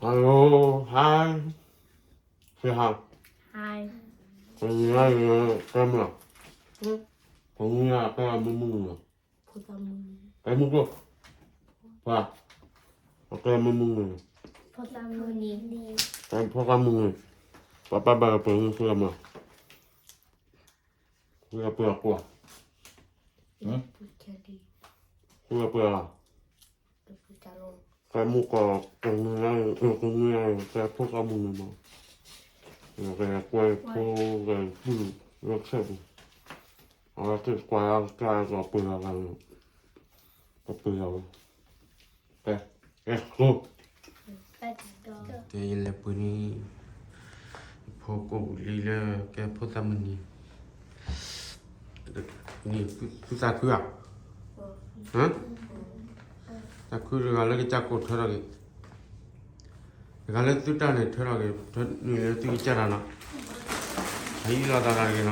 Hello, hi. Say hi. Hi. ပှၤကညီကဲမုၢ်လီၤ. ပှၤကညီကဲမုၢ်မုၢ်လီၤ. ကဲမုၢ်ကျိၣ်. ပှၤ, ကဲမုၢ်မုၢ်လီၤ. ကဲဖိသၣ်မုၢ်နံၤ. ပှၤပၢ်ဘၣ်ကပှဲၤမုၢ်ဃုအမၤ. ဃုအပှဲၤအကွၢ်. ဃုအပှဲၤလီၤ. ကဲမုၢ်ကီး ကဲမုၢ်နံၤ, ကဲဖိသၣ်မုၢ်နံၤမး. ကဲကွဲဖိ ကဲပုၢ် လၢခဲပူၤ. အဝဲသ့ၣ်ကွၢ်အကါကီးပှဲၤလီၤဂၤ, ကပှဲၤလီၤဝဲ. ကဲ, ကဲ, ကဲ, ယလဲၤပှ့ၤန့ၢ် ဖိကိၣ်ပူၤလံလၢ ကဲဖိသၣ်မုၢ်နံၤ, နံၤ, သုသးခုဧါ, သးခုတဂၤလၢကစၢ်ကိၣ်ထၢထီၣ်က့ၤ, တဂၤလၢသုတၢ်န့ၣ်ထၢထီၣ်က့ၤ, နုာ်လၢသုကစၢ်တၢ်နီၤ, အဟံးလီၤသးတၢ်တဂ့ၤနီၤ.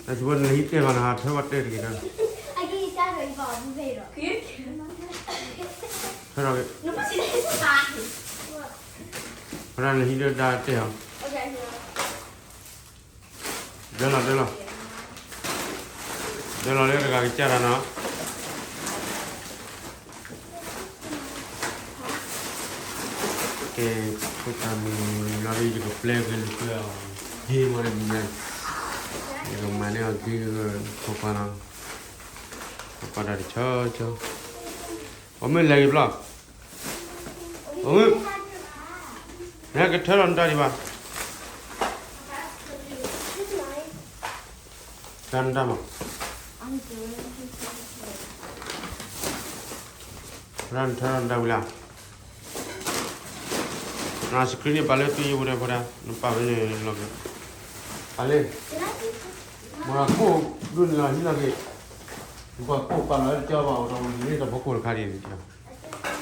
အဝဲနဟံးတဲဘၣ်နဟးထၢဘၣ်တဲတဂ့ၤဒီး, ထၢထီၣ်က့ၤ, ဝဲဒၣ်နဟံးဒီးဒါတဲအီၤ, ဒၢလီၤဒၢလီၤ, ဒၢလီၤလၢတဂၤကစၢ်တၢ်နီၤ. ကဲ, ဖိသၣ်မုၢ်နံၤလီၤဒီး ယကပျဲက့ၤလၢပျဲအီၤ, ဂ့ၤမးန့ၣ်မံၤညါ, ယကမၤန့ၢ်အီၤဂ့ၤ, ဖိခွါနီၤ, ဖိခွါတၢ်တဆီဆီ, အမ့ၢ်လဲၤက့ၤဘျီ, အမ့ၢ်, နကထၢထီၣ်နတၢ်ဒံးဘၣ်, တၢ်နတၢ်မး, တၢ်နထၢထီၣ်နတၢ်ဝံၤလၢ န screen န့ၣ် ပာ်လၢသုယိဝဲဒၣ်ဖိဒၣ်, နပာ်ဝဲန့ၣ်လီၤက့ၤ, ပာ်လံ, မ့ၢ်ကိၣ်ဒိၣ်န့ၣ်လီၤဟံးလီၤက့ၤ, ပှၤကိၣ်ပာ်လီၤလၢတကၠီဘၣ်အိၣ်ဒီးဝံၤန့ၣ် တၢ်ဖိကိၣ်တခါဒ်န့ၣ်,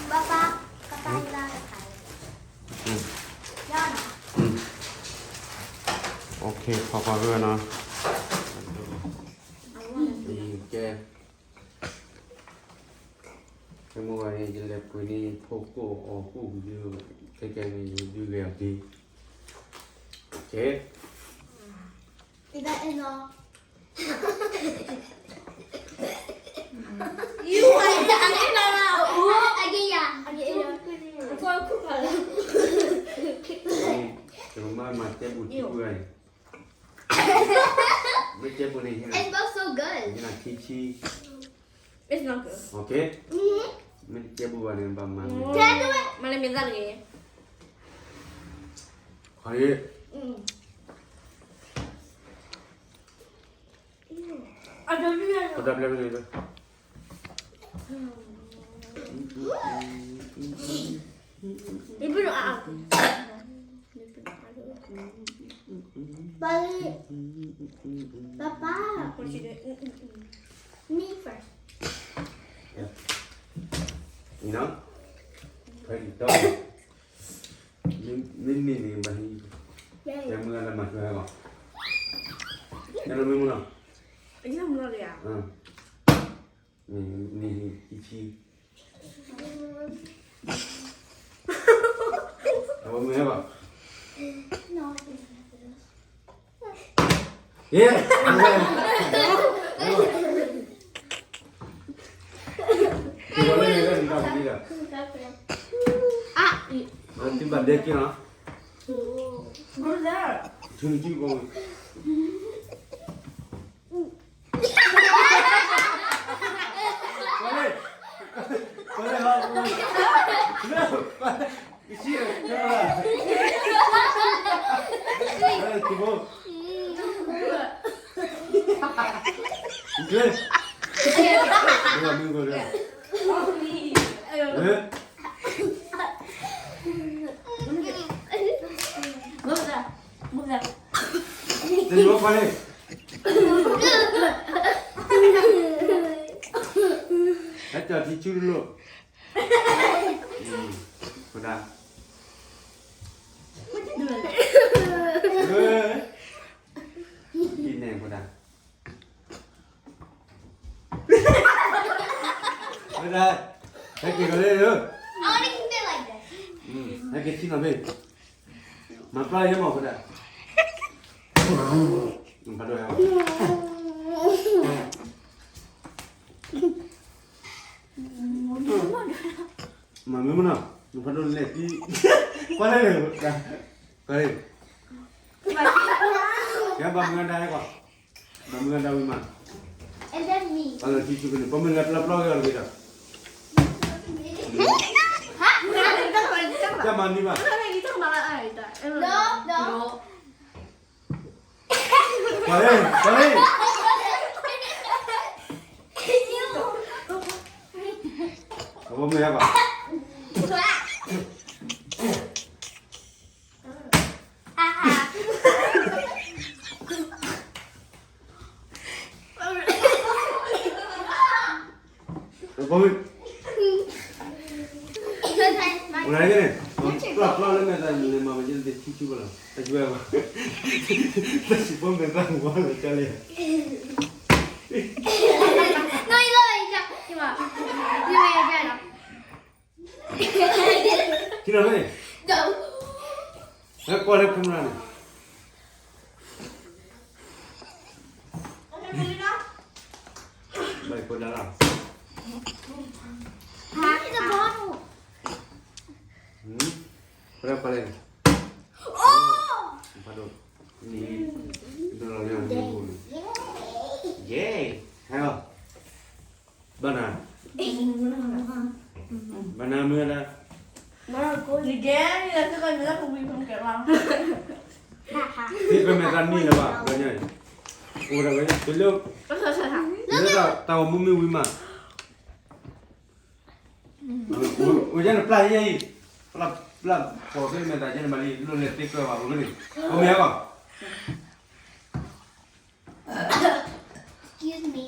ပၢ်ပၢ်, ပၢ်ပၢ်, ခီခီဝဲနီၤ, ကဲ ခဲမုၢ်ဂီၤန့ၣ် ယလဲၤပှ့ၤန့ၢ်ဖိကိၣ်အီၣ်ကိၣ်ပူၤ, ခဲကနံၣ်အံၤ ယဒုးဂဲၤအီၤက့ၤ, ကဲ, ယမၤမၤတဲပူၤထံပူၤဂၤန့ၣ်, မ့ၢ်တဲပူၤန့ၣ် ဟ့ၣ်နၤခံဆံ, မ့ၢ်တဲပူၤဘၣ်န့ၣ် ဘၣ်မၤန့ၣ်, ခီ, ပတၢ်ပျဲမ့ၢ်န့ၣ်, ပၢ်ပၢ်, me first, အံၤနီၤ, ဖဲဒ်တီ, မ့မ့ၢ်န့ၣ်ဘၣ်, တဲမုၢ်လၢ်လၢမၤထွဲဟဲဘၣ်, တဲလီၤမ့ၢ်မုၢ်နီၤ, နံၤခံဆံ, အဝဲမုၢ်ဟဲဘၣ်, ယဲ, ဟဲဘၣ်, ဟဲဘၣ်, သုဘၣ်ဒဲက့ၤနီၤ, သုနစုကီ, ဟဲတၢ်ထံဆူတလိၣ်, ကဒၣ်, ဟဲ, ဒ် န့ၣ် ဖိဒၣ်, ဖိဒၣ်, ဟဲက့ၤကီးလၢ, ဟဲက့ၤထံနီၤဖဲ, မၤပျီယဲမး ဖိဒၣ်, ဖးဒိၣ်ဟဲ, မၤမ့ၢ်မနီၤ, နဖးဒိၣ်လဲၣ်သံ, ကွၢ်လဲၣ်, ကွၢ်လဲၣ်, ကဲဘၣ်မုၢ်ဂၤဒါဟဲကွၢ်, ဘၣ်မုၢ်ဂၤဒါဝံၤမး, ပှၤလၢထံဆူကန့ၣ် ပှၤမုၢ်ဂၤပျီပျီက့ၤအီၤတဂ့ၤဒီး, ကဲမၤန့ၢ်ဘၣ်, ကွၢ်လဲၣ်, ကွၢ်လဲၣ်, အဘိမ့ၢ်ဟဲကွၢ် အဘိမ့ၢ်, ဝဲန့ၣ်, ပျီပျီလၢမဲာ်သးန့ၣ် လဲၤမၤမ့ၢ်ယဲန့ၣ် တထံဆူဘၣ်လီၤ, တၢ်စံးဘၣ်, တၢ်စံးဘၣ်မဲာ်သးဝါလီၤ ကၢ်လံ, ထံနီၤဖဲန့ၣ်, ဟဲကွၢ်လၢ camera န့ၣ်, ဘၣ်ယဖိဒါလီၤ, ဖိဒါကွၢ်လဲၣ်န့ၣ်, ဖးဒိၣ်, နံၤ, ဒိၣ်လီၤလၢနံၤပူၤန့ၣ်, ယဲ, ဟဲလီၤ ဘၣ်နၤ, ဘၣ်နၤမုၢ်ဂၤဒါ, သ့ၣ်ကမဲာ်သးနံၣ်လၢၤဘၣ်, အိၣ်ဝဲဒၣ်ဝဲ, တလၢ, လၢတၢ်ဂီၤမူမ့ၢ်ဝံၤမး, အိၣ်ယဲန့ၣ်ပျၢ်ယဲအံၤ, ပျၢ်ဖီၣ်သ့ၣ်မဲာ်သးယဲန့ၣ်မးလံ လိၣ်လဲၤသ့ကွဲဘၣ် အိၣ်န့ၣ်, အိၣ်မ့ၢ်ဟဲဘၣ် Excuse me.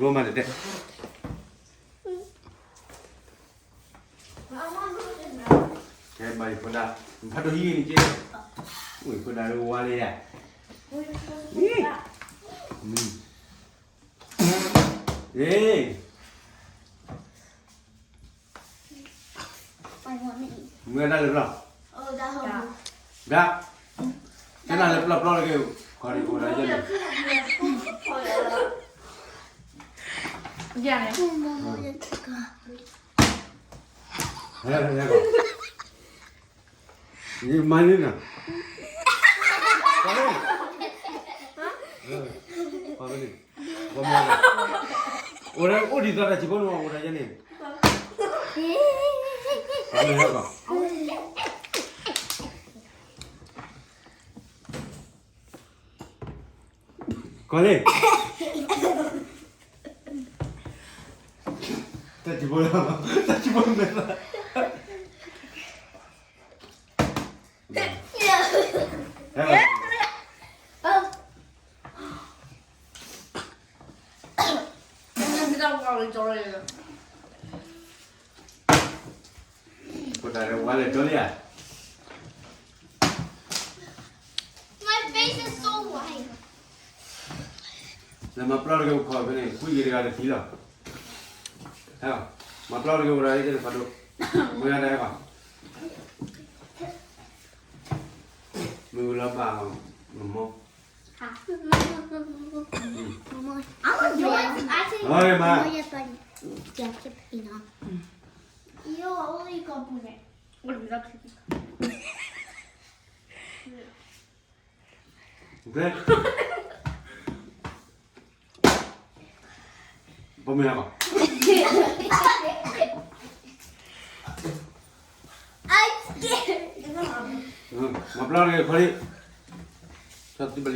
ဘိမးတတဲ, ကဲဘၣ်ယဖိဒါ, ဖးဒိၣ်ဟံးန့ၣ်က့, ယဖိဒါလၢဝါလၢယၤ, အ့ မုၢ်ဂၤဒါလၢပျီ, ဒါ, ကဲနၤလၢပျီပျီလၢက့ၤ, ခီဒံးအိၣ်ဒၣ်ယဲန့ၣ်, ယဲန့ၣ်, ဟဲလီၤ, ဟဲလီၤ, ယမၤန့ၢ်နၤ, ပှၤန့ၣ်, ပှၤန့ၣ်, အိၣ်ဒၣ်အိၣ်ဒံးသီတၢ်စံးဖိန့ၣ် အိၣ်ဒၣ်ယဲန့ၣ်, ပှၤန့ၣ်ဟဲလီၤ, ကီၤလ့ၢ်, တၢ်စံးဖိလီၤ, တၢ်စံးဖိမဲာ်သး ဖိဒါလၢဝါလၢကၠီလံဧါ, My face is so white. လၢမၤပျီတဂ့ၤအိၣ်ခိးဖဲန့ၣ် ကွံာ်ဂ့ၤတဂၤတထံၣ်လီၤ, ဟဲ, မၤပျီတဂ့ၤအိၣ်ဒၣ်အံၤတဖးဒိၣ်, မုၢ်ဂၤဒါဟဲကွၢ်, မ့ၢ်ဝံၤလီၤဘၣ်, မမီ Mommy, I want to do it. I think Mommy, Mommy, yes, buddy. Yeah, keep it on. You only got put it. What is that? Okay. ဘၣ်မ့ၢ်ဟဲဘၣ်, I'm scared. မၤပျီတဂ့ၤခီလံ, ဆီၣ်သံဘၣ်လံ,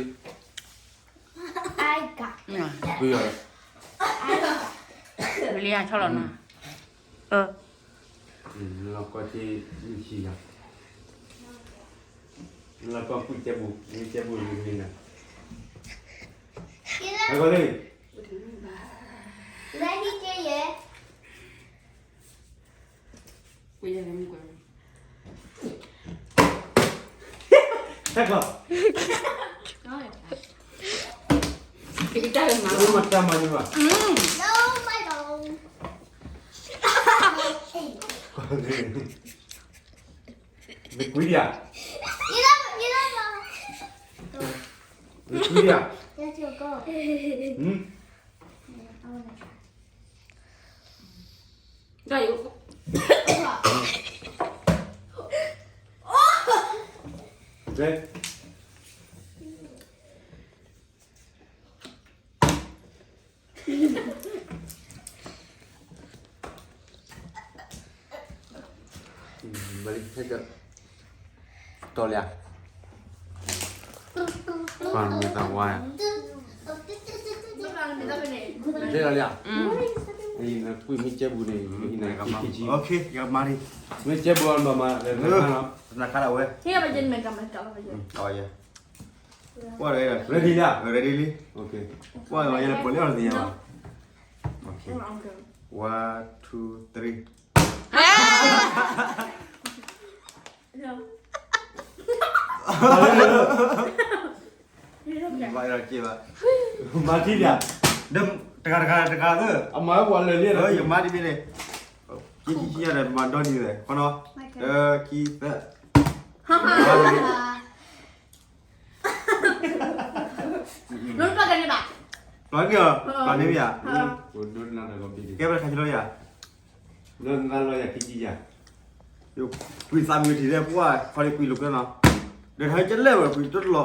I got. ပယီၤ, I got. ဝံၤလံ ဆီၣ်လီၤနၤ. လီၤကီၢ်က့ၤဆံယၤ, လီၤကီၢ်ကွံာ်ကဲဘူး, မ့ၢ်ကဲဘူးမ့ၢ်မ့ၢ်နၤ, ဟဲကီးလံ, လၢဟံၣ်က့ၤယဲ, ကွံာ်ယဲမ့ၢ်ကွံာ် တၢ်ကီ, တၢ်မၤန့ၢ်ဘၣ်, မ့ၢ်ကွံာ်ဒံးဧါ, မ့ၢ်ကွံာ်ဒံးဧါ, တီၤလံ, မ့ၢ်သးဝါ, မ့ၢ်လီၤလံ, ကွံာ်မ့ၢ်ကဲဘူးန့ၣ်, ယကမၤ, မ့ၢ်ကဲဘူးအီၤဘၣ်မၤ, နခါဒၣ်ဝဲ, ပှၤ ready လံ, ready လံ, ပှၤ ယလဲၤပှဲၤလၢအီၤတသ့ၣ်ညါဘၣ်, okay, one, two, three, ဘၣ်, မၤထံၣ်လံ, တဂၤတဂၤတဂၤသၢ, အမၤဝဲပှၤလၢာ်လံ, ယမၤတဘ့ၣ်န့ၣ်, ခံခံခံဒီး မၤဒီနံၤလဲၣ်, ခီနီၤ, တခံသၢ, ပျီန့ၢ်ဘၣ်, ပျီန့ၢ်ဘၣ်, ကဲဝဲတခါကလီယၤ, လၢနသးလီၤယၤခံကံယၤ, ကွံာ်သးမုၢ်ထံးလၢပှၢ်ခီလံကွံာ်လိာ်ကွဲနီၤ, ဒီးဟဲကလဲၣ်ဝဲကွံာ်တလီၤ,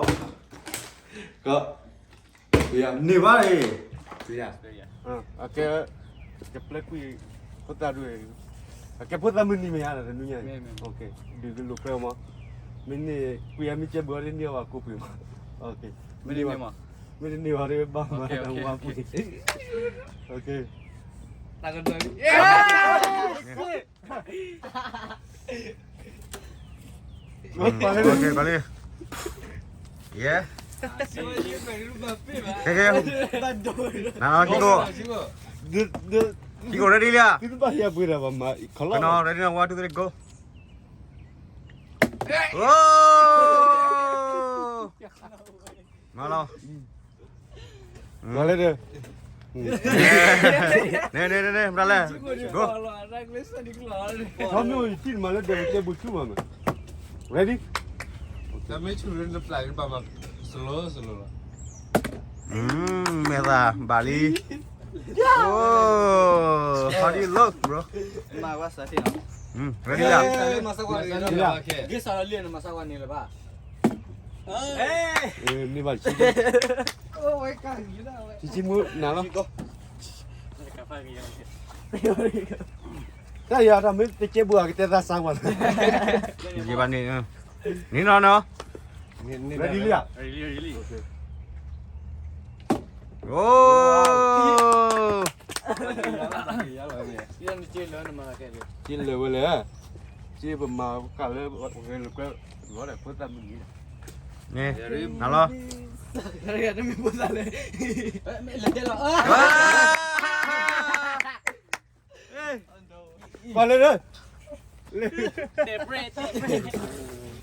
က န့ၢ်ဘၣ်အံၤ, ကဲ, ကပျဲကွံာ်, ဖိသၣ်ဒုး, ကဲဖိသၣ်မုၢ်နံၤမ့ၢ်ဧါ, တနွံညါ, ဒုးကလိာ်ကွဲမး, မ့ၢ်န့ၢ်ကွံာ်အမ့ၢ်ကဲဘၢအီၤဒ်န့ၢ်အီၤဘၣ်ကိးပှ့ၤမး, မ့ၢ်တန့ၢ်ဘၣ်, မ့ၢ်တန့ၢ်ဘၣ်ဒီးဘၣ်မၤတၢ်ဝါပှ့ၤ, တၢ်ကဒိးလံ Okay, ကီးလံ, yeah, ကဲ, ကဲ, နၤလီၤ Kiko, Kiko ready လံဧါ, ကနီၤ ready နီၤ one, two, three, go, မၤလီၤ မၤလၢဒၢး, န့ၣ်န့ၣ်န့ၣ်န့ၣ် မတၤလဲၣ်, go, ခီမ့ၢ်အိၣ်ယထံၣ်နမၤလၢဒၢး ကဲဘူးဆူမးမး, ready, တၢ်မ့ၢ်ဆူၣ်လၢနပျၢ်န့ၣ် ဘၣ်မၤ slow slow လီၤ, မဲာ်သၣ်ဘၣ်လံ, oh, how do you look, bro, မၤဝဲစးထီၣ်, ready လံဧါ, မ့ၢ်ဘၣ်, ဆံးဆံးမူနၤလီၤ, တၢ်ယၤတၢ်မ့ၢ်တကဲဘူးအကတဲသးစါကွၢ်, ယဘၣ်န့ၣ်, န့ၣ်နီၤနီၤ, ready လံဧါ, oh, က့လၢာ်ဝဲလဲၣ်, က့ပမၤကၣ်လၢဂဲၤလိာ်ကွဲ, လီၤဒီးဖိသၣ်မုၢ်နံၤ, န့ၣ်, နၤလီၤ, တမ့ၢ်ဖိသၣ်လဲၣ်, ပှၤလၢလၢ,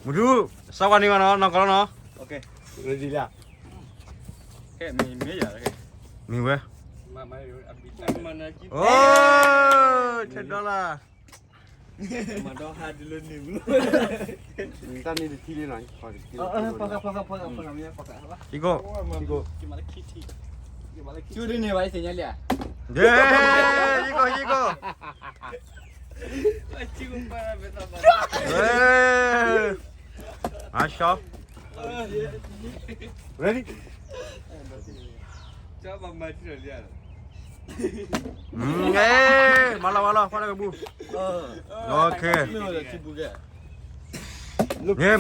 မူထူ, စးကွၢ်န့ၢ်ဘၣ်နီၤ နီၢ်ကီၢ်လီၤနီၤ, ready လံဧါ, မ့ၢ်ဝဲ, oh, ten dollar, တၢ်န့ၣ်တထံၣ်လံနီၤ, Kiko, Kiko, ယကီၢ်, Kiko, Kiko, အါ, ready, မၤလီၤမၤလီၤ ဖီၣ်တၢ်ကဘူၣ်, okay, မၤလီၤ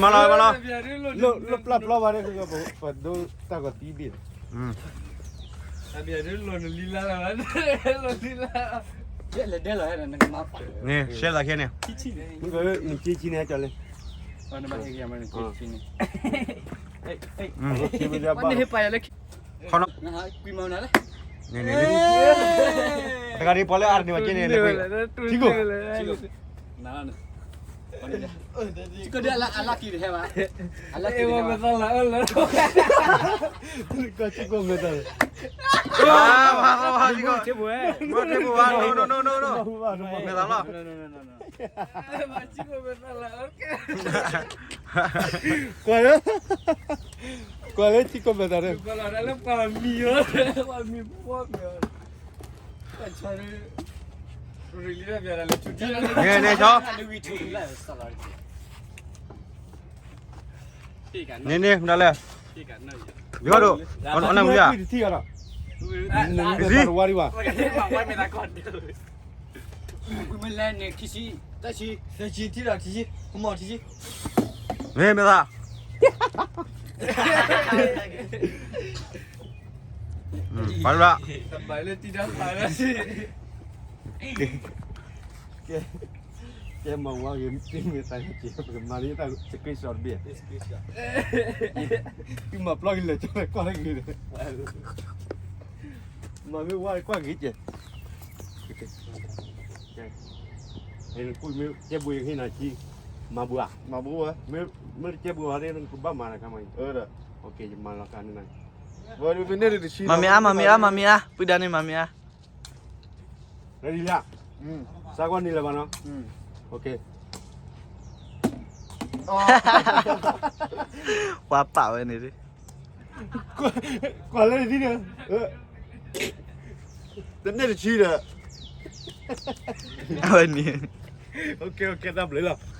မၤလီၤ, လၢပျၢ်ပျီဘၣ်န့ၣ် ပဒိတၢ်ကီၤသံဘ့ၣ်, လီၤလံလၢ, လီၤလံလၢ, လဲၤဒဲလီၤဟဲဒီးနကမၤပာ်န့ၣ် ရှဲလီၤခဲန့ၣ် နကနက့ဆံန့ၣ်ကလဲၣ် နဘၣ်ဟဲက့ၤမၤနက့ဆံန့ၣ် နဟ့ၣ်ပာ်ယၤလၢခံ ခီနီၤ ကွံမၤနၤလဲၣ် န့ၣ်န့ၣ် တဂၤဒ်ပှၤလၢအါတန့ၢ်ဘၣ်က့န့ၣ် ထံကိၢ် န ကဒီးအလၢက့ၤတဟဲဘၣ် အလၢက့ၤတဟဲဘၣ် ကီၢ်ထံကိၢ်မဲာ်သၣ်လၢ ထံကိၢ် ထံကိၢ် no no no no no မဲာ်သၣ်လီၤ ကွၢ်လၢ ကွၢ်လၢထံကိၢ်မဲာ်သၣ်န့ၣ် ကွၢ်လီၤလၢပှၤမံၤအီၤ ပှၤမံၤဖှီၣ်မံၤအီၤ န့ၣ်န့ၣ် န့ၣ်န့ၣ် မတၤလဲၣ် ယီၤဒိၣ် အနၢ်မုၢ်ယါ ထံဂၤဒီး နမ့ၢ်တဝါဒံးဘၣ် ကွံမ့ၢ်လဲၣ်န့ၣ် ခံဆံ တဆံ သၢဆံ ထံဒီးထံဆံ ကမီၤထံဆံ မ့ၢ်မ့ၢ်သး ပာ်လၢ ကဲ ကဲမၤဝါဂ့ၤ တမ့ၢ်သးက့ၤ ပကမၤန့ၢ်တၢ် screenshot တဘ့ၣ် သုမၤပျီက့ၤလၢာ်ကၠီလၢကွၢ်လၢဂ့ၤ မၤမ့ၢ်ဝါကွၢ်ဂ့ၤကဲ ကဲ ကဲဘိယကဟ့ၣ်နၤကံ မၤဘိဧါ မၤဘိဝဲ မ့ၢ်တကဲဘိဝဲ နကဘၣ်မၤတခါမး ယမၤလီၤကါန့ၣ်နၤ မၤမ့ၢ်အါ မၤမ့ၢ်အါ မၤမ့ၢ်အါ ပုၢ်ဒါန့ၣ်မၤမ့ၢ်အါ ready လံ စးကွၢ်န့ၣ်လၢၤဘၣ်နီၤ ပှၤပာ်ဝဲန့ၣ် ကွၢ်လၢဒ်န့ၣ် တန့ၢ်တဆံဒီး အဝဲန့ၣ် တၢ်ဘျုးလီၤ